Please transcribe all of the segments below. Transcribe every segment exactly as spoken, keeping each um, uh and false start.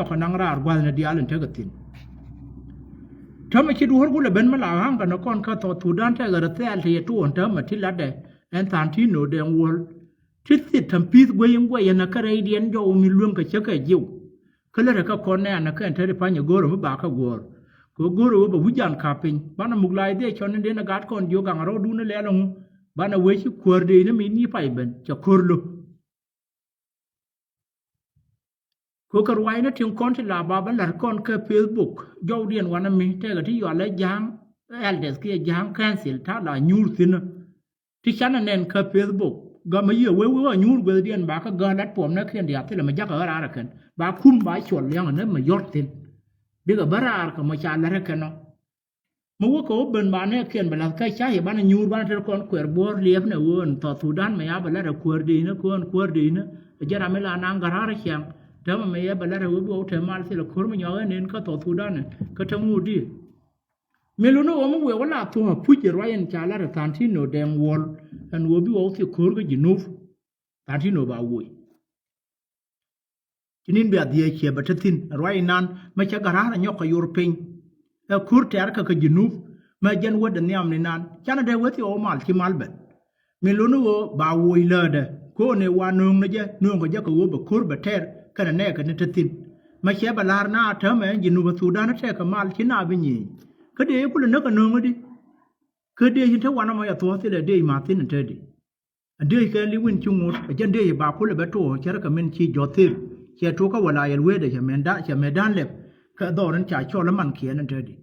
kɛ naŋ raar gua̱thni diaal in tekɛ thi̱n. Täämɛ ci duɔ̱ɔ̱r kulɛ ben mi la ɣa̱a̱ŋ kɛ ni kɔn kä South Sudan tekɛ rɛ thɛɛl ti yɛ tuɔɔn täämɛ ti latdɛ ɛn Santino Deng Wol. Ti thit ta̱m pi̱th guey in guɛy ɛn ɛ kä rɛydiɛn jɔw mi lueŋ kɛ cä kɛ jiw. Kä lät ɛ kä kɔn nɛɛn ɛ kɛn te ri pa̱ny ɛ go̱o̱rä mi ba kä guɔ̱ɔ̱r. Kɛ ɣöö go̱o̱rä ɣöö bɛ wi̱c an ka̱p piny banɛ muk la̱a̱c dhieec cɔn ni den ɛ gat kɔn jiök gaŋ rɔɔdun ni lɛl ɛŋu. Banɛ wee ci kuäär dee ni mi ni pay ben cɛ ko̱r lo̱k. Kɛ ɣöö kɛ ruacni tin kɔn ti la ba bä la̱r kɔn kä Facebook jɔwdiɛn wanɛ mi tɛkɛ ti yualɛ ja̱a̱ŋ elders kiɛ ja̱a̱ŋ council ta̱a̱ la nyuur thi̱n. Ti canɛ nɛn kä Facebook gamɛ yiëë wee wee a nyuur guethdiɛn ba kä gäär lat puɔmnɛ kiɛn diaal thilɛ mɛ jakä ɣä raar ɛ kɛn ba kum ba cuɔl liaŋ ɛ nɛ mɛ yɔr thi̱n. Bikɛ bä raar kɛ mɔ ca la̱r ɛ kɛn ɔ. Mi wä kɛ wä ben ba nɛ kiɛn bɛ la̱th kä ca yɛ banɛ nyuur banɛ ter kɔn kuɛɛr buɔ̱ɔ̱r liɛpnɛ ɣöö ɛn South Sudan mɛ ya bɛ lat ɛ kuäär dee inä kɛ ɣöö ɛn kuäär dee inä. Ɛ jɛn ram mi la naŋ gäär raar ɛ ciaŋ täämɛ mɛ yɛ bɛ lat ɛ wee bi wä wä te mal thilɛ ko̱r mi nyɔak ɛn en kä South Sudan ɛ kä te ŋuut di. Mi luni ɣöö mi wëë wä la thuɔ̱k puc ɛ ruac ɛn ca lat ɛ Santino Deng Wol ɛn ɣöö bi wä wä thil ko̱r kä Jinub. Santino ba woc. Ci ni̱n bia dhiec ciɛ bɛ te thi̱n ɛ ruac inan mɛ cɛ gara̱a̱r ɛ nyɔk kɛ yor piny. Ɛ ko̱r tɛ̈r kɛ kɛ Jinub mɛ jɛn wädɛ nhiam ni nan canɛ dee wee thil ɣɔw mal ci mal ben. Min luni ɣöö ba woc läätdɛ ko̱o̱ni wa nööŋni jɛ nööŋkɛ jɛ kɛ ɣöö bɛ ko̱r bɛ tɛr kɛnɛ nɛɛkɛ ni te thi̱n. Mɛ cɛ bɛ la̱r na täämɛ ɛn Jinub ɛ Thudan tɛkɛ mal ci na bi nyieny. Kä dee kulɛ näk ɛ nööŋädi. Kä dee ci te wanɛ mɔ yɛ thuɔ̱ɔ̱th thilɛ dee ma thi̱n ɛ te di. Ɛ dee kɛ li̱w in ci ŋot ɛ jɛn dee ci ba kulɛ bɛ tuɔɔk cɛ rɛ kɛ min ci jɔth thil. Cɛ tuɔɔk kä wala yɛl wee dee cɛ mɛ dan lɛp kɛ dhɔr in ca cɔl ɛ man kiɛn ɛ te di.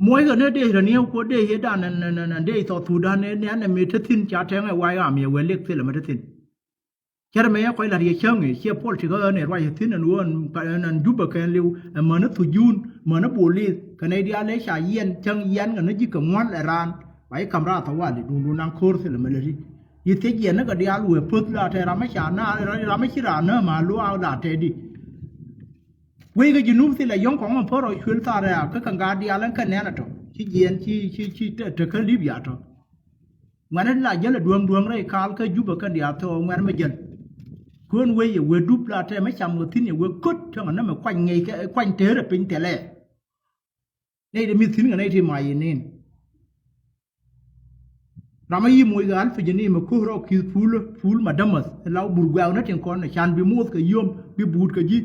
Muɔckɛ ni dee rɛ ni kuɔ dee yɛ dan nɛ nɛ nɛ dee thɔ thu dan nɛ nɛ mi te thi̱n ca tɛŋ ɛ way ram yɛ wee lek thilɛ mi te thi̱n. Cɛ rɛ mɛ yɛ kɔc la̱t yɛ cäŋ i̱ ciɛ politik ɣän ɛ ruac yɛ thi̱n ɛn ɣöö ɛn Jubɛ kɛn li̱w ɛ mäni thujun mäni bolis kɛ nɛy diaal ëë ca yiɛn cäŋ yiɛn kɛ ni ji̱ kɛ ŋuɔ̱l ɛ raan. Ba i̱ ka̱m raar thɔ wali duundun naŋ ko̱r thilɛ mɛ lɛ ti. Yi thiec yiɛn ni kɛ diaal wee poth la tɛ ram mi ca na ram mi ci raan näämɛ a luaak la tɛ di. Wec kɛ Jinub thilɛ yɔ̱ŋ kɔŋ in pär ɔ cuël thaar ɛ a kä kɛ ŋa̱a̱t diaal ɛn kɛ nɛn ɛ tɔ ci jiɛɛn ci ci ci te kä Libya tɔ. Ŋuɛ̈tni la jäl ɛ duäŋ duäŋ rɛy kaal kä Jubɛ kɛn diaal thok ŋuɛ̈t mi jäl. Kuën wec yɛ wee dup la tɛmɛ cam kɛ thi̱n yɛ wee köt cäŋ ɛ nɛmɛ kuany ŋɛc kɛ kuany teer ɛ piny thilɛ. Nɛy ti mi̱th thi̱n kɛ nɛy ti mac yɛ nin. Ram a yi̱ moc kɛ alpha jɛ ni mɛ ko̱r rɔ ki̱th puul puul ma dämäth la wä bur guɛ̈ɛ̈k ni tin kɔn can bi moth kɛ yom bi buut kɛ ji̱.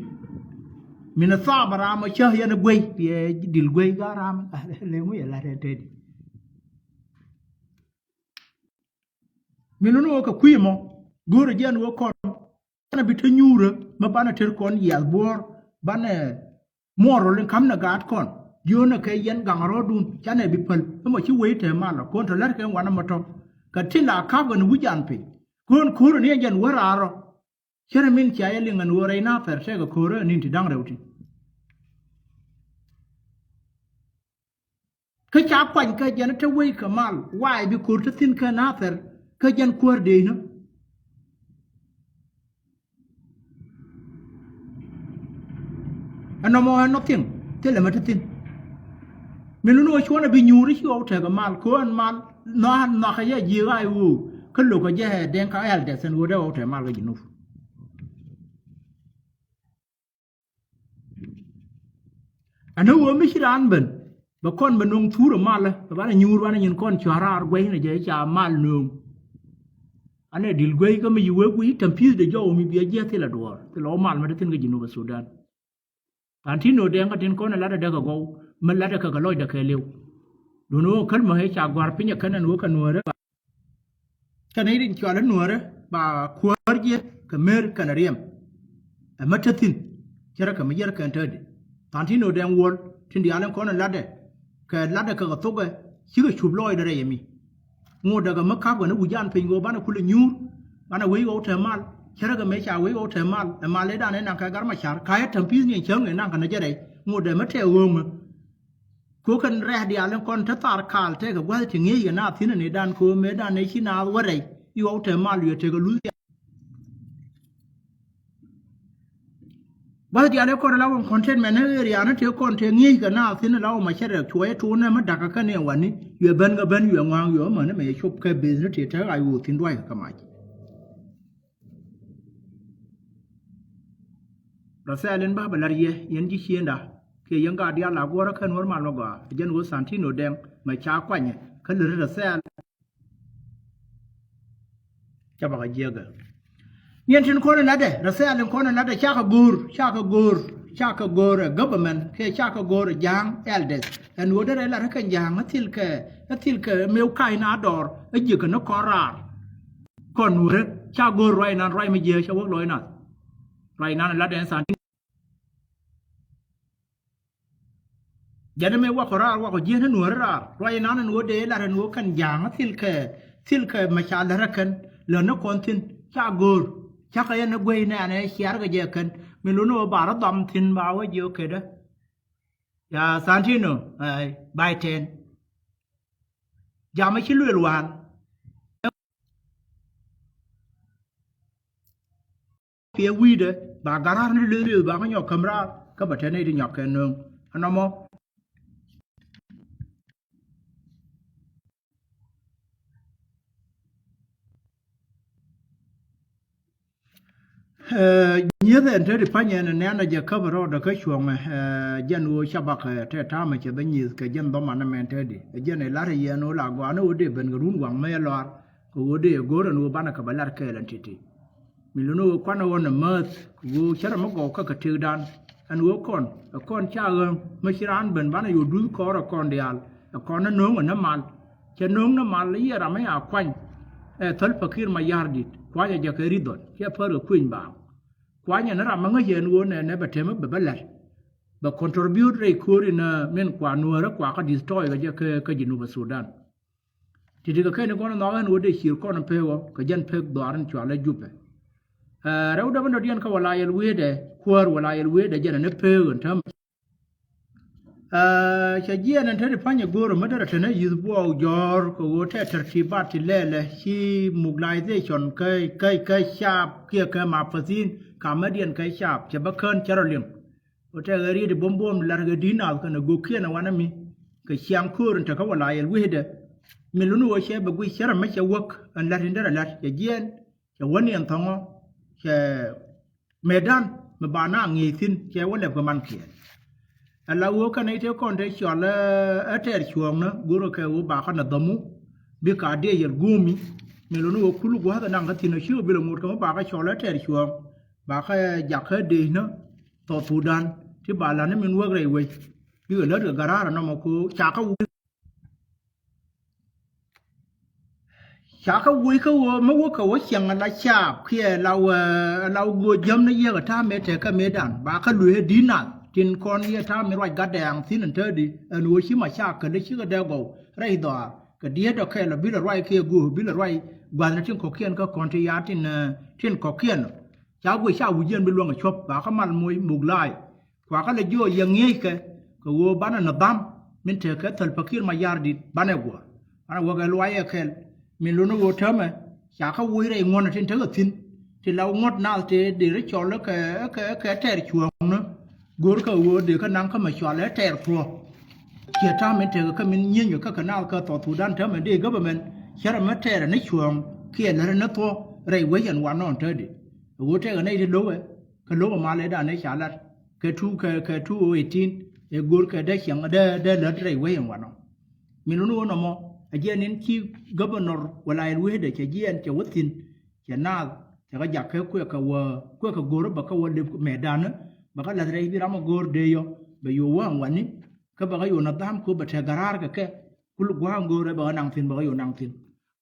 Min a thaap a ram a cä yɛn a guey piɛ dil guey ka ram. Leŋ wi̱i̱ a lat ɛn tëëdi. Min luni wä kɛ kui̱ mɔ go̱o̱rɛ jiɛn wä kɔn. Canɛ bi te nyuurä mi banɛ ter kɔn yiath buɔ̱ɔ̱r banɛ muɔɔr rol in ka̱m nɛ gaat kɔn. Jiöönɛ kɛ yɛn gaŋ rɔɔdun canɛ bi päl mi mɔ ci wei te mal ɔ ko̱n te lät kɛ wanɛ mɔ tɔ̱. Kɛ tin la ka̱p kɛ ni wi̱c an piny ko̱n ko̱rä ni ɛn jɛn wä raar rɔ. Cärɛ min cia yɛ liŋ ɛn ɣöö rɛy Nathɛr tɛkɛ ko̱rä ɛn in ti da̱ŋ rɛw ti. Kä ca kuany kä jɛn te wec kɛ mal waay bi ko̱r te thi̱n kä Nathɛr kä jɛn kuäär dee inä. Ɛn nɔmɔ ɛn nɔ thi̱n thilɛ mɛ te thi̱n. Min luni wä cuɔ̱nɛ bi nyuuri ci ɣɔw tekɛ mal ko̱n mal nhɔakɛ jɛ ji̱ ɣaay ɣöö kä lo̱kɛ jɛ ɛ dɛŋ ka ɛl dɛth ɛn ɣöö dee ɣɔw tekɛ mal kä Jinub. Ɛn ɣöö mi ci raan ben bɛ kɔn bɛ nöŋ thurɛ malä bɛ banɛ nyuur banɛ nyin kɔn cua raar guɛcnɛ jɛ ca mal nööŋ. Anɛ dil guey kä mi ci wee guiy tɛm pi̱i̱th de jɔw mi biɛ jiɛth thilɛ duɔɔr thilɛ wä mal mɛ te thi̱n kä Jinub Sudan. Tantino dɛŋ kä tin kɔn ɛ latdɛ däk ɛ gɔw mi latdɛ kɛ kɛ lɔcdɛ kɛ liw. Duundɛ ɣöö käl mɔ ëë ca gɔ̱a̱r piny ɛ kɛn ɛn ɣöö kɛ nuäärä. Kɛn i̱ rin cɔal i̱ nuäärä ba kuäär jiɛ kɛ mer kɛn riɛm. Ɛmɛ te thi̱n cärɛ kɛ mi yär kɛn te di. Than ti nöödɛ ɛn wuɔl tin diaal in kɔn in latdɛ kɛ latdɛ kɛ kɛ thokɛ cikɛ cup lɔɔcdɛ rɛy ɛmi. Ŋot däkɛ mi ka̱pkɛ ni wi̱c an piny ɣöö banɛ kulɛ nyuur banɛ wec ɣɔw te mal. Cärɛ kɛ mëë ca wec ɣɔw te mal ɛ mal ëëdan ëë naŋ kɛ gar ma ca̱r ka̱cä täm pi̱i̱th ni ɛn cäŋ ëë naŋ kɛ ni jɛ rɛy. Ŋot dɛ mi tɛɛk ɣööŋä. Kö kɛn rɛ̈ɛ̈k diaal in kɔn te thar kaal tɛkɛ gua̱th ti ŋi̱eec kɛ naath thi̱n anidan kö mëëdan ëë ci naath wä rɛy i̱ ɣɔw te mal wiɛ tekɛ luth. Gua̱th diaal in kɔn la wä containment ni area ni tëë kɔn tëë ŋi̱eec kɛ naath thi̱n la wä macɛ rɛ̈ɛ̈k cuɔyɛ tuun nɛ mi da̱kä kɛn i̱ wani wiɛ ben kɛ ben wiɛ ŋɔaŋ wiɛ wä mäni mɛ yɛ cop kɛ beth ni tëë tɛk ɣac ɣöö thi̱n dua̱ckɛ kɛ mac. Rɛ thɛɛl in bä bɛ la̱r yɛ yɛn ji̱ ciënda kiɛ yɛn gaat diaal la guɔ̱rä kä Nuɔ̱ɔ̱r Mal Magɔaa, jɛn ɣöö Santino Dɛŋ mɛ ca kuanyɛ kä lät rɛ thɛɛl. Ca bakɛ jiɛkɛ. Niɛn tin kɔn in latdɛ, rɛ thɛɛl in kɔn in latdɛ, cakɛ go̱o̱r, cakɛ go̱o̱r, cakɛ go̱o̱r ɛ government kiɛ cakɛ go̱o̱r ɛ ja̱a̱ŋ elders. Ɛn ɣöö derɛ lat ɛ kɛn ja̱a̱ŋ ɛ thilkɛ, ɛ thilkɛ mëë ka̱c na dɔɔr ɛ jiäkä ni kɔn raar. Kɔn nuɔ̱ɔ̱rä ca go̱o̱r ruac nan ruac mi jiääk cɛ wäk lɔc nath. Ruac nan latdɛ ɛn than. Jɛn mi wakɔ raar, wakɔ jiɛn ni nuɔ̱ɔ̱ri raar. Ruac inan ɛn ɣöö dee lar ɛn ɣöö kɛn ja̱a̱ŋ thilkɛ, thilkɛ mɛ ca lär ɛ kɛn lär ni kɔn thi̱n ca go̱o̱r. Cakɛ yɛn ni guey nɛɛnɛ ciaarkɛ jɛ kɛn mi luni ɣöö ba rɔ dham thi̱n ba wä jiɛ ɣöö kedä. Ya Santino, ɛ, bay tɛn. Jam ɛ ci lueel wään. Piɛ wi̱i̱dɛ ba ga̱ra̱r ni li̱th li̱th ba kä nyɔk käm raar kä bɛ te nɛy ti nyɔk kɛ nööŋ. Ɛnɔmɔ. Ɛ, nyieth ɛn te ti pa̱ny ɛn nɛn a jɛ käp rɔɔdɛ kä cuɔ̱ŋɛ, ɛ, jɛn ɣöö ca bakɛ tɛ ta̱a̱mɛ cɛ bä nyieth kɛ jɛn dhɔmanɛ mɛn te di. Ɛ jɛn ɛ la̱r ɛ yɛn ɣöö la gɔaa ni ɣöö dee ben kɛ run waŋ mɛ ɛ lɔaar. Kɛ ɣöö dee ɛ go̱o̱r ɛn ɣöö banɛ kɛ bɛ lar kɛɛl ɛn ti̱ti̱. Mi luni ɣöö kuanɛ ɣöö nɛ määth kɛ ɣöö cärɛ mi gɔw kä kɛ tëkdan. Ɛn ɣöö kɔn ɛ kɔn ca ɣäm mi ci raan ben banɛ yo̱o̱ duth kɔɔr ɛ kɔn diaal ɛ kɔn ni no̱o̱ŋ ɛ ni mal. Cɛ no̱o̱ŋ ni mal i̱ yɛ ram mi a kuany. Ɛ Thäl Pakir Mayardit kuanyɛ jɛ kɛ ri dhɔl cɛ pär kɛ kueny baaŋ. Kuanyɛ ni ram mi ŋäc yɛn ɣöö nɛ nɛ bɛ temä bɛ bä lɛr. Bɛ contribute rɛy ko̱o̱ri ni min kua nuäärä kua kä destroy kɛ jɛ kä, kä Jinub Sudan. Ti̱ti̱ kɛ kɛn kɔn nhɔk ɛn ɣöö dee ciër kɔn pek ɣɔ̱ kɛ jɛn pek dhɔaar in cual ɛ Jupɛ. Ɛ, rɛw dämɛ dɔ̱diɛn kä wala yɛl wieedɛ kuäär wala yɛl wieedɛ jɛn ɛn ɛ pek ɛn täämɛ. Ɛ, cɛ jiɛɛn ɛn te ti pa̱nyɛ go̱o̱rä mä derɛ te nä yi̱th buɔɔk jɔ̱ɔ̱r kɛ ɣöö tɛ tɛr ti bat ti lɛɛlɛ ci mobilization kä, kä, kä caap kiɛ kɛ mapathin ka mädiɛn kɛ caap cɛ bä kään cɛ rɔ liŋ. Ɣöö tɛkɛ riet i̱ buɔ̱m buɔ̱m la̱r kɛ di̱t nath kɛnɛ gökiɛn ɛ wanɛ mi kɛ ciaŋ köör in tekä wala yɛl wi̱cdɛ. Mi luni ɣöö cɛ bɛ guic cärɛ mi cɛ wäk ɛn la̱t in derɛ la̱t cɛ jiɛɛn cɛ wäni ɛn thɔ̱ŋɔ cɛ mëëdan mi ba na ŋi̱i̱c thi̱n cɛ wä lɛp kɛ mankiɛn. Ɛ la ɣöö kɛnɛ i̱ tëë kɔn tëë cɔl ɛ tɛɛr cuɔ̱ɔ̱ŋnä go̱rä kɛ ɣöö bakä nɛ dhɔmu bi ka diɛ yɛl guumi. Mi luni ɣöö kul gua̱a̱th ɛ naŋ kä thi̱n ɛ ci ɣöö bilɛ ŋot kɛ mi bakä cɔl ɛ tɛɛr cuɔ̱ɔ̱ŋ. Ba kä jakä dec ni South Sudan ti ba la̱t ni min wäk rɛy wec. Bikɛ lät kɛ garaar ɛnɔmɔ ko ca kä wec. Ca kä wec kä ɣöö mi wäk kɛ wä ciɛŋ la caap kiɛ la wä, la wä göök jäm ni yiëk ɛ ta̱a̱ mëë tɛk kä mëëdan. Ba kä luee di̱t nath tin kɔn yiëë ta̱a̱ mi ruac gatdɛ aŋ thi̱n ɛn täädi ɛn ɣöö ci ma caap kɛ lä cikɛ dee gɔw rɛy dhɔaar. Kɛ diet dɔ kɛɛl ɔ bilɛ ruac kiɛ göök bilɛ ruac gua̱th ni tin kɔ̱kiɛn kä kɔn ti yaar tin, eh, tin kɔ̱kiɛn ɔ. Ca guic ca wi̱c yɛn bi luäŋ ɛ cuɔ̱p ba kä mal moc muk la̱a̱c. Kua kä lɛ jiɔ yɛ ŋi̱eeckɛ kɛ ɣöö banɛ nidham min tekɛ Thäl Pakir Mayardit banɛ guɔ̱ɔ̱r. Banɛ wä kɛ luac ɛ kɛl min luni ɣöö täämɛ ca kä woc rɛy ŋuɔ̱n ɛ tin tekɛ thi̱n. Ti la ŋuɔ̱t naath tëë deri cɔl ɛ kɛ, ɛ kɛ, ɛ kɛ tɛɛr cuɔ̱ɔ̱ŋni. Go̱o̱rkɛ ɣöö dee kä naŋ kä mɛ cɔal ɛ tɛɛr thuɔ̱k. Ciɛ ta̱a̱ min tekɛ kä min nyieeny kɛ kä kɛ naath kä South Sudan täämɛ dee government cärɛ mi tɛɛrɛ ni cuɔ̱ɔ̱ŋ kiɛ lärɛ ni thuɔ̱k rɛy wec ɛn wanɔɔn täädi. Ɛ ɣöö tɛkɛ nɛy ti lo̱wɛ kɛ lo̱wɛ malɛ danɛ ca lat kɛ two, kɛ, kɛ two oh eighteen ɛ go̱o̱r kɛ dee ciɛŋ dee, dee lät rɛy wec ɛn wanɔ. Min luni wä nɔmɔ ɛ jiɛn in ci governor wala ɛl wecdɛ cɛ jiɛn cɛ wä thi̱n cɛ naath cɛ kɛ jak kɛ kuɛ kɛ wä kuɛ kɛ go̱o̱r bä kɛ wä lip mɛɛdan bä kɛ lath rɛy bi ram ɛ go̱o̱r dee yɔ bɛ yo̱o̱ wä ɛn wani kä bä kɛ yo̱o̱ na dham kɛ bä tɛ garaar kɛ kɛ kul gua̱a̱ŋ go̱o̱r ɛ bä kɛ naŋ thi̱n bä kɛ yo̱o̱ naŋ thi̱n.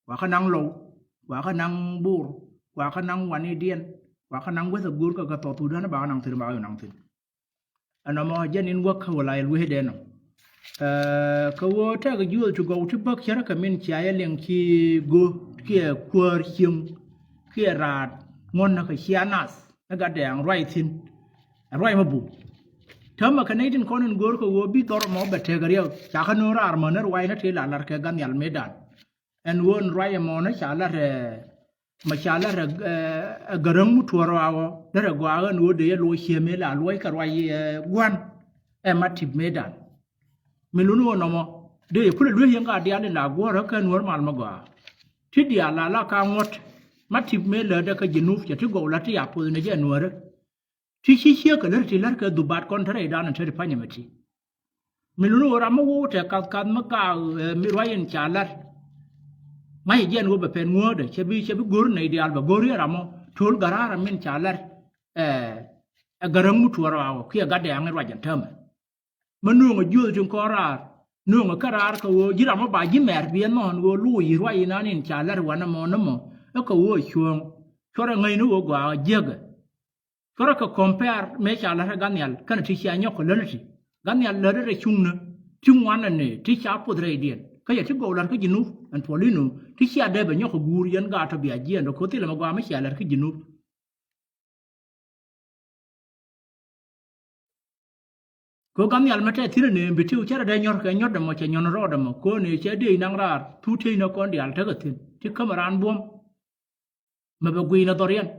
Kua kä naŋ lɔw, kua kä naŋ bur, kua kä naŋ wanidiɛn, kua kä naŋ weth a go̱o̱r kä kɛ thɔth wut däni ba kä naŋ thi̱n ba kä naŋ thi̱n. Ɛnɔmɔ jɛn in wäk kä wä la yɛl wecdɛ nɔ. Ɛ, kɛ ɣöö tɛk jiöth ti gɔw ti bäk cärä kɛ min cia yɛ liŋ ci go̱o̱r kiɛ kuäär cieŋ kiɛ raat ŋuɔ̱n näk kɛ cia nath ni gat dɛɛŋ ruac thi̱n. Ɛ ruac mi buk. Täämɛ kɛ nɛy tin kɔn in go̱o̱r kɛ ɣöö bi dhɔr ɛmɔ bɛ tɛk riɛk ca kä no̱o̱ŋ raar mäni ruac ni ti la lar kɛ gat nhial mëëdan. Ɛn ɣöö ɛn ruac ɛmɔnä ca lat ɛ mɛ ca lat ɛ, ɛ, ɛ Gäräŋ mi tuɔɔr ɣaawä derɛ gɔaa ɣän ɣöö dee yɛ loc ciëmɛ la luɔc kɛ ruac ɛ gua̱n ɛ ma tip mëëdan. Mi luni ɣöö nɔmɔ dee yɛ kulɛ lueec yɛn ka diaal in la guɔ̱rä kɛ nuäär mal mi gɔaa. Ti diaal la la ka ŋuɔ̱t ma tip mëë lätdɛ kä Jinub cɛ ti gɔw la ti ya puɔth ni jɛ nuäärä. Ti ci ciek kɛ lär ti lär kɛ dhubat kɔn te rɛydan te ri panyɛ mɛ ti. Mi luni ɣöö ram mi woo tɛ kath kath mi gaak, eh, mi ruac in ca lar. Ŋa̱c jiɛn ɣöö bɛ pɛn ŋuäädɛ cɛ bi, cɛ bi go̱r nɛy diaal bɛ go̱r yɛ ram mɔ to̱l garaar min ca lar. Eh, ɛ gäräŋ mi tuɔɔr ɣaawä kiɛ gat dɛɛŋ in ruac in täämɛ. Mi nööŋ ɛ jiöth tin kɔn raar, nööŋ ɛ kä raar kɛ ɣöö ji̱ ram mɔ ba ji̱ mɛr bi ɛ nhɔn ɣöö luuc yi ruac in an in ca lar wanɛ mɔ ni mɔ. Ɛ kɛ ɣöö cuɔ̱ɔ̱ŋ cuɔrɛ ŋäcni ɣöö gɔaa jiäkɛ. Cuarɛ kɛ compare mëë ca la̱t rɛ Gatnial kɛnɛ ti cia nyɔk kɛ lät ti. Gatnial lät rɛ cuŋnä ti ŋuan ɛn ti ca puɔth rɛydiɛn kä yɛ ti gɔw la̱t kä Jinub ɛn puɔl inɔ ti cia dee bɛ nyɔk kɛ guur yɛn gaat tɔ bia jiɛɛn dɔ koth thilɛ mɛ gɔaa mi cia la̱t kä Jinub. Kɛ ɣöö Gatnial mɛ tɛth thi̱n ɛ nööŋ bi tiw cärɛ dee nyɔr kɛ nyɔt dämɔ cɛ nyɔn rɔɔdɛ mɔ kɛ ɣöö ni cɛ dee inaŋ raar thu tiecnä kɔn diaal tekɛ thi̱n ti kämɛ raan buɔ̱m. Mɛ bɛ guiy nɛ dhɔriɛn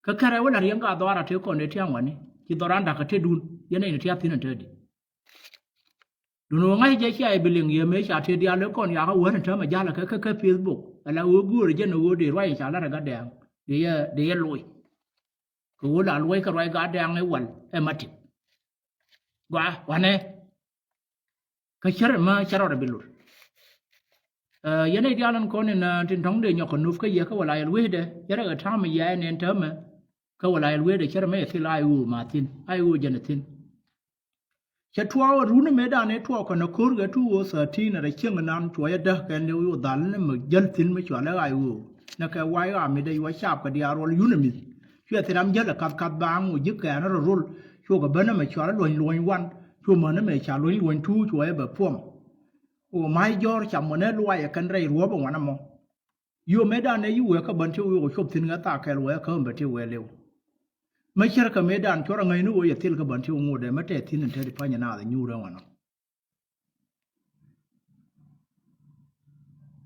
kä kärɛ wä la̱t yɛn ka dhɔaar a tëë kɔn dee tiaŋ wani ci dhɔran da̱k kɛ tetdun yɛn nɛy ni tiath thi̱n ɛn tëëdi. Duundɛ ɣöö ŋa̱c jɛ cia i̱ bi liŋ yɛ mëë ca tëë diaal ëë kɔn yakä wään in täämɛ ja̱lɛ kɛ kä kä Facebook ala ɣöö göörä jɛn ɛ ɣöö dee ruac in ca la̱t ɛ gat dɛɛŋ dee yɛ, dee yɛ loc. Kɛ ɣöö la luɔc kɛ ruac gat dɛɛŋ i̱ wal ɛ matik. Gɔaa wanɛ kä cär ɛmɛ cä rɔɔdɛ bi lut. Ɛ, yɛn i̱ diaal in kɔn in, ɛ, tin tɔ̱ŋ dee nyɔk kɛ nup kä yɛ kä wala yɛl wecdɛ cärɛ kɛ ta̱a̱m yɛ in ɛn täämɛ. Kä wala yɛl wecdɛ cärɛ mɛ yɛ thil a i̱ ɣöö ma thi̱n a i̱ ɣöö jɛn ɛ thi̱n. Cɛ tuɔɔk run mëëdan ëë tuɔɔk kɔn ɛ ko̱r kɛ two thousand thirteen rɛ cieŋ nan cuɔyɛ däk kɛn lëë wi̱i̱ dhal ni mi jäl thi̱n mi cualɛ ɣac ɣöö nɛ kɛ wac ɣaa mi dee yuɔ caap kɛ diaal ruɔl yun ɛ mi̱th. Cuɛ thil ram jäl ɛ kath kath baaŋ wä ji̱ kɛɛn rɔ rol cuɔkɛ ben ɛmɛ cualɛ luɔ̱ny luɔ̱ny wan cuɔ män ɛmɛ ca luɔ̱ny luɔ̱ny two cuɔyɛ bɛ puɔm. Wä ma̱c jɔ̱ɔ̱r cam wä nɛ luac ɛ kɛn rɛy ruɔ̱p ɛ wan ɛmɔ. Yio̱o̱ mëëdan ëë yi wee kä bän ti wee wä cop thi̱n ŋä thaak kɛl wee kä bä ti wee liw. Mä cär kä mëëdan cuɔr aŋäcni wee yɛ thil kä bän ti wä ŋot ɛ mä tɛth thi̱n in te ti pa̱ny ɛ naath ɛ nyuur ɛ ŋuan ɔ.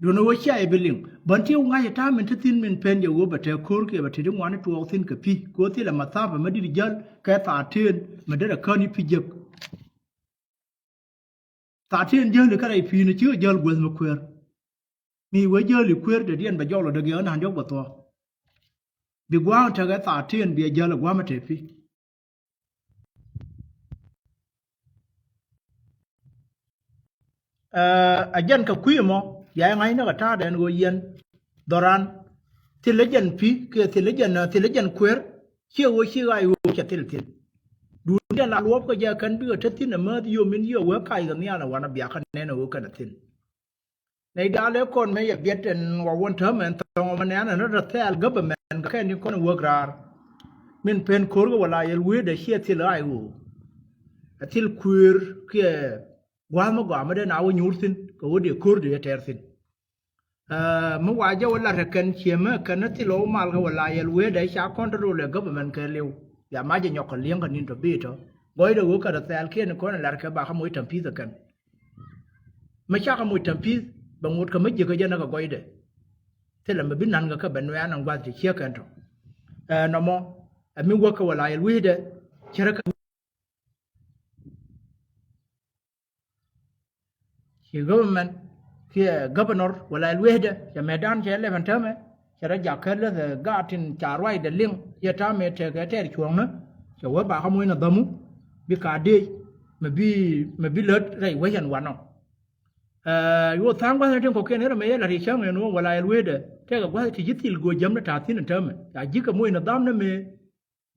Duundɛ wä cia yɛ bi liŋ bän ti wä ŋa̱c ɛ ta̱a̱ min te thi̱n min pen jɛ wee bɛ te ko̱r kiɛ bɛ te ti ŋuan i̱ tuɔɔk thi̱n kɛ pi̱ kɛ wä thilɛ ma tha̱a̱p ɛ mä di̱t jäl kɛ tha̱a̱ tëën mä derɛ kään i̱ pi̱ jek. Thaatien jäli kä rɛy pi̱i̱ni cikɛ jäl guäth mi kuer. Mi wee jäli kuer dee diɛn bɛ jɔl ɔ dee giɛk ɛ na̱a̱n diɔ̱k bɛ thuɔ̱k. Bi gua̱a̱k tekɛ thaatien bi ɛ jäl ɛ gua̱a̱k mi te pi̱. Ɛ, ɛ jɛn kɛ kui̱ ɛmɔ ya ɛ ŋa̱cnä kɛ ta̱a̱dɛ ɛn ɣöö yɛn dhɔran thilɛ jɛn pi̱ kiɛ thilɛ jɛn, thilɛ jɛn kuer. Ciɛ ɣöö ci ɣaac ɣöö cɛ thil thi̱n. Duundiɛn la luɔ̱p kɛ jɛ kɛn bikɛ te thi̱n ɛ määth yom in yiëë wee kac kɛ nhial ɛ wanɛ biakä nɛn ɛ ɣöö kɛn ɛ thi̱n. Nɛy diaal ëë kɔn mëë yɛ biɛt ɛn wa wä täämɛ ɛn thɔŋ ɛ mɛ nɛn ɛn rɔ thɛɛl gäbä mɛn kɛ kɛn in kɔn in wäk raar. Min pen ko̱r kɛ wä la yɛl wee dee ciɛ thil ɣaac ɣöö ɛ thil kuëër kiɛ gua̱a̱th mi gɔaa mi dee na wä nyuur thi̱n kɛ wä dee ko̱r dee yɛ tɛɛr thi̱n. Ɛ, mi wa jɛ wä lat ɛ kɛn ciëmɛ kɛn ni thil ɣɔw mal kɛ wä la yɛl wee dee ca kɔn te rol ɛ government kɛ liw. Ya mac jɛ nyɔk kɛ li̱eŋ kɛ ni̱n tɔ bi tɔ gɔcdɛ ɣöö kɛ rɔ thɛɛl kiɛn kɔn ɛ lat kɛ bakɛ moc ta̱m pi̱th ɛ kɛn. Mi cakɛ moc ta̱m pi̱th bɛ ŋot kɛ mi ji̱ kɛ jɛ ni kɛ gɔcdɛ. Thilɛ mi bi na̱n kɛ kɛ bɛ nuɛɛn ɛn gua̱th ti ciek kɛn tɔ. Ɛ, nɔmɔ ɛ mi wäk kɛ wä la yɛl wee dee cärɛ kɛ Ci government kiɛ governor wala luehdɛ cɛ mɛtdan cɛ lɛpɛn täämɛ cɛ rɔ jak kä läth ɛ gaat tin ca ruacdɛ liŋ cɛ ta̱a̱ mëë tɛkɛ tɛɛr cuɔ̱ɔ̱ŋnä cɛ wee bakä muɔ̱cnɛ dhamu bi ka dëëc mɛ bi, mɛ bi lät rɛy wec ɛn wanɔ. Ɛ, yuɔ tha̱a̱ŋ gua̱thni tin kɔ̱kiɛn ɣän ɛmɛ yɛ la̱t yɛ cäŋ ɛn ɣöö wala luehdɛ tɛkɛ gua̱th ti ji̱ thil go̱o̱c jämni ta̱a̱ thi̱n ɛn täämɛ ca ji̱ kɛ muɔ̱cnɛ dham ni mëë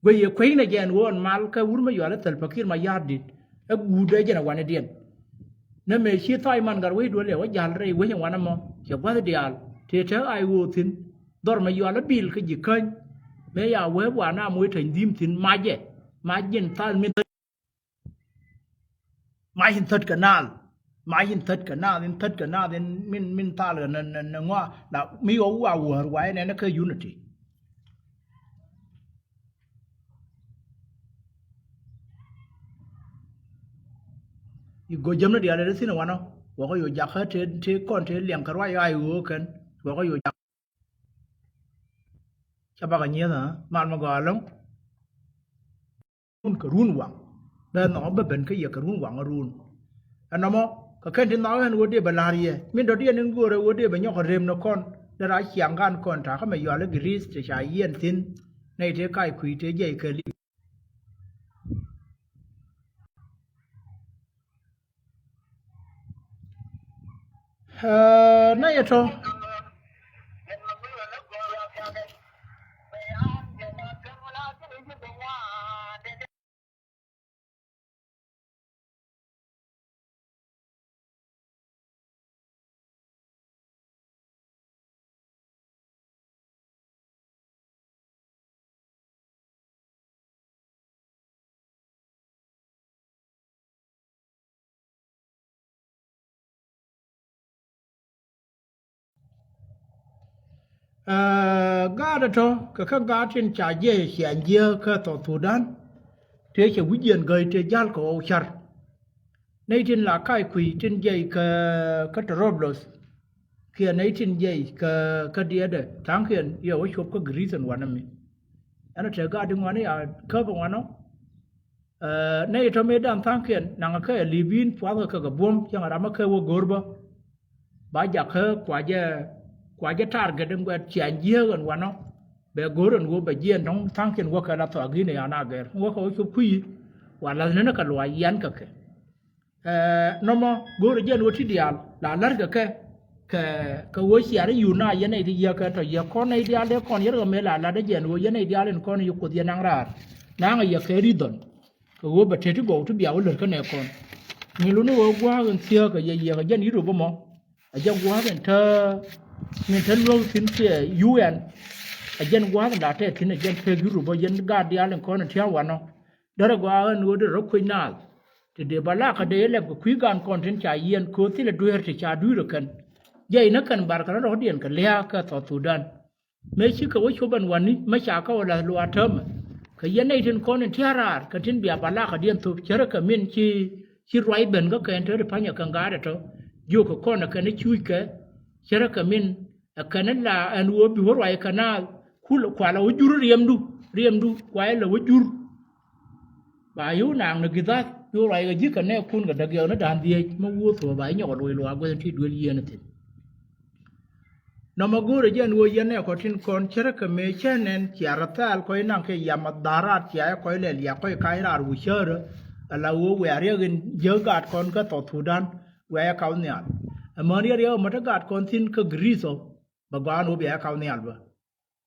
Guiy yɛ kuecnɛ jɛ ɛn ɣöö ɛn mal kä wur mi yual i̱ Salva Kiir Mayardit ɛ guut ɛ jɛn ɛ wanidiɛn. Nɛ mëë ci Simon Gatwec duel ɛ wä ja̱l rɛy wec ɛn wanɛ mɔ cɛ gua̱th diaal tëë te I O thi̱n. Dhɔr mi yual i̱ bil kä ji̱ käny mëë ya wee wanɛ a moc tɛny dhi̱i̱m thi̱n macɛ mac ji̱n thal min Mac in thät kɛ naath, mac in thät kɛ naath, in thät kɛ naath in min, min thal kɛ nɛ, nɛ, nɛ ŋɔa la mi yɔ wa wäär wa in ɛn kä unity. I go̱ jämni diaal in thi̱n wanɔ wä kä yɔ jakä te, te kɔn te liɛŋ kɛ ruac I O kɛn wä kä yɔ jak. Ca bakɛ nyieth ɛ mal mi gɔaa ɛlɔ̱ŋ. Run kɛ run waŋ bɛ nhɔk bä ben kä yɛ kɛ run waŋ run. Ɛn nɔmɔ kɛ kɛn ti nhɔk ɛn ɣöö dee bɛ la̱r yɛ min dɔ̱diɛn in göörä ɣöö dee bɛ nyɔk kɛ rem ni kɔn. Dee ra ciaŋ gan kɔn ta̱a̱ kä mɛ yual i̱ Giriis te ca yiɛn thi̱n nɛy tëë kac kui̱ tëë jiɛc kɛɛliw. Aa, nɛ yɛ tɔ. Aa, gaat ɛ tɔ kɛ kä gaat tin ca jiɛc ciaŋ jiääk kä South Sudan. Tëë cɛ wi̱c yɛn gäi tëë ja̱l kɛ ɣɔw car. Nɛy tin la kac kui̱ tin jiɛc kä, kä Trablos. Kiɛ nɛy tin jiɛc kä, kä diɛɛdɛ tha̱a̱ŋkiɛn yɛ wä cop kä Greece ɛn wanɛ mi. Ɛn ɛ te gaat ti ŋuani a käp ɛ ŋuanɔ. Aa, nɛy tɔ mëë dan tha̱a̱ŋkiɛn naŋ ɛ kɛ ɛ li̱p in puath kɛ kɛ buɔ̱m cäŋ ɛ ram ɛ kɛ wä go̱r bä. Ba jakä kua jɛ, kua jɛ target in guɛt ciaŋ jiääk ɛn wanɔ. Bɛ go̱r ɛn wä bɛ jiɛn dɔ̱ŋ tha̱a̱ŋkiɛn wä kɛ la thuak in ɛ yan a gɛr wä kɛ wä cop kui̱. Wa la̱th ni ni kɛ luaac yan kɛ kɛ. Ɛ, nɔmɔ go̱o̱rɛ jɛn ɣöö ti diaal la la̱rkɛ kɛ, kɛ, kɛ ɣöö ciaari yun na yɛn nɛy ti yiëë kɛ tɔ yiëë kɔn nɛy diaal dee kɔn yɛr ɣä mëë la la̱t dee jɛn ɣöö yɛn nɛy diaal in kɔn yi Kuoth yɛn naŋ raar. Naŋ ɛ yɛ kɛ ri dhɔn kɛ ɣöö bɛ te ti gɔw ti bia wä lär kä nɛ kɔn. Mi luni ɣöö gua̱a̱k in thiääk kɛ yɛ yiëë kɛ jɛn Europe mɔ. Ɛ jɛn gua̱a̱k in te, min te luäk thi̱n kiɛ U N. Ɛ jɛn gua̱a̱k in la tɛth thi̱n ɛ jɛn pek Europe ɔ yɛn gaat diaal in kɔn in tia̱a̱ wanɔ. Derɛ gɔaa ɣän ɣöö derɛ rɔ kuec naath. Ti dee ba lakä dee lɛp kɛ kui̱ gan kɔn tin ca yiɛn kööth thilɛ dueer ti ca dui̱r ɛ kɛn. Jiɛc ni kɛn barkɛ rɔ rɔ̱diɛn kɛ lia̱a̱ kɛ South Sudan. Mëë cikɛ wä cop ɛn wani, mä ca kä wä la̱th luaak täämɛ. Kɛ yɛn nɛy tin kɔn in tia̱a̱ raar, kɛ tin bia ba lakä diɛn thop, cärä kɛ min ci, ci ruac ben kä kɛn te ri pa̱nyɛ kɛn gaat ɛ tɔ. Jiök kɛ kɔn ɛ kɛn i̱ cuuckɛ, cärä kɛ min, ɛ kɛn in la ɛn ɣöö bi wä ruac kɛ naath, kul kualɛ wä jur riɛmdu, riɛmdu, kualɛ wä jur. Ba yio̱w naaŋ ni gi̱thath yio̱w ruac kɛ ji̱ kɛ nɛɛkun kɛ däk yɛk ni da̱a̱n dhieec mi wuɔ̱th thuɔ̱ɔ̱ ba yio̱w nyɔk luɔc luaak guäth ti duel yieen thi̱n. Nɔmɔ go̱o̱rɛ jɛn ɣöö yɛn nɛɛkɔ tin kɔn cärä kɛ mëë cä nɛn cia rɔ thɛɛl kɔc naŋ kɛ yam a dha̱raat cia jɛ kɔc lɛ liak kɔc kac raar wi̱c cäärä. Ala ɣöö wiaa riɛk in jiäk gaat kɔn kä South Sudan wiaa jɛ kaw nhial. Ɛmän riɛk riɛk ɛmɔ te gaat kɔn thi̱n kä Greece ɔ bɛ gɔaa ɛn ɣöö bia jɛ kaw nhial bä.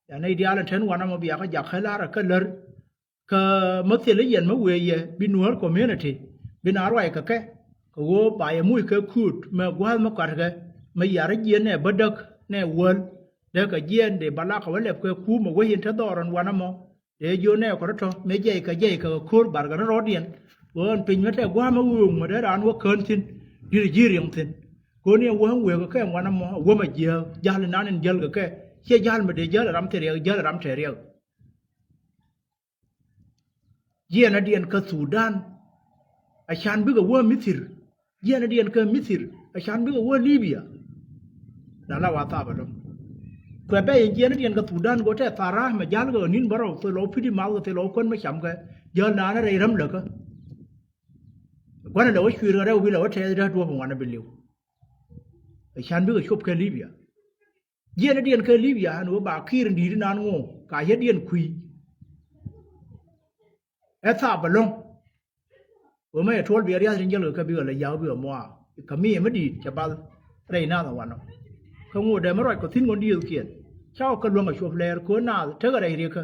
Yɛn nɛy diaal in te wanɔ mɔ bia kä jak kä la̱rä kä lär. Kä mä thilɛ yɛn mä wëë yɛ bi Nuäär community bi na ruac kɛ kɛ. Kɛ ɣöö ba yɛ muc kɛ kuut mɛ gua̱a̱th mä kɔatkɛ mɛ yar jiɛn nɛ bädäk nɛ wäl. Dee kɛ jiɛn dee ba lak kɛ wä lɛp kɛ kuum mɛ wec in te dhɔr ɛn wanɛ mɔ. Dee jiö nɛ kɔt tɔ̱ mɛ jiɛc kɛ jiɛc kɛ ko̱r barkɛ rɔ̱diɛn. Ɣöö ɛn piny mä tɛ gua̱a̱th mä wëë ŋuädɛ raan wä kään thi̱n di̱t ji̱ riɛŋ thi̱n. Ko̱n yɛn wä ɛn wëë kɛ kɛ ɛn wanɛ mɔ a wä mɛ jiääk ja̱l inan in jäl kɛ kɛ. Ciɛ ja̱l mɛ dee jäl ram thil riɛk jäl ram tɛɛr riɛk. Jiɛnädiɛn kä Thudan a can bikɛ wä Mithir. Jiɛnädiɛn kä Mithir a can bikɛ wä Libia. Na la wa thap ɛlɔ̱ŋ. Kuɛ bɛ in jiɛnädiɛn kä Thudan go̱ tɛ thara mɛ ja̱l kɛ ɣä ni̱n bärɔw thil ɔ pi̱t i̱ math kɛ thil ɔ kuän mɛ cam kɛ jäl naan rɛy räm läkä. Gua̱n lɛ wä cuir kɛ rɛw bi lɛ wä tɛth dee duɔ̱p in wanɛ bi li̱w. A can bikɛ cop kɛ Libia. Jiɛnädiɛn kä Libia ɛn ɣöö ba Kiir in di̱i̱t inan ŋo̱o̱ŋ ka yädiɛn kui̱. Ɛ thap ɛlɔ̱ŋ. Ɣöö mɛ yɛ tuɔl bia riath tin jäl kɛ kɛ bikɛ lɛ ya̱w bikɛ muaak. Kä mi ɛmɛ di̱i̱t cɛ bath rɛy naath ɛ wanɔ. Kä ŋot dee mi ruac kɔ thi̱n ŋuɔ̱n diëëthkiɛn. Ca wä kä luäŋ ɛ cuɔp lɛɛr köön naath tekɛ rɛy riɛkä.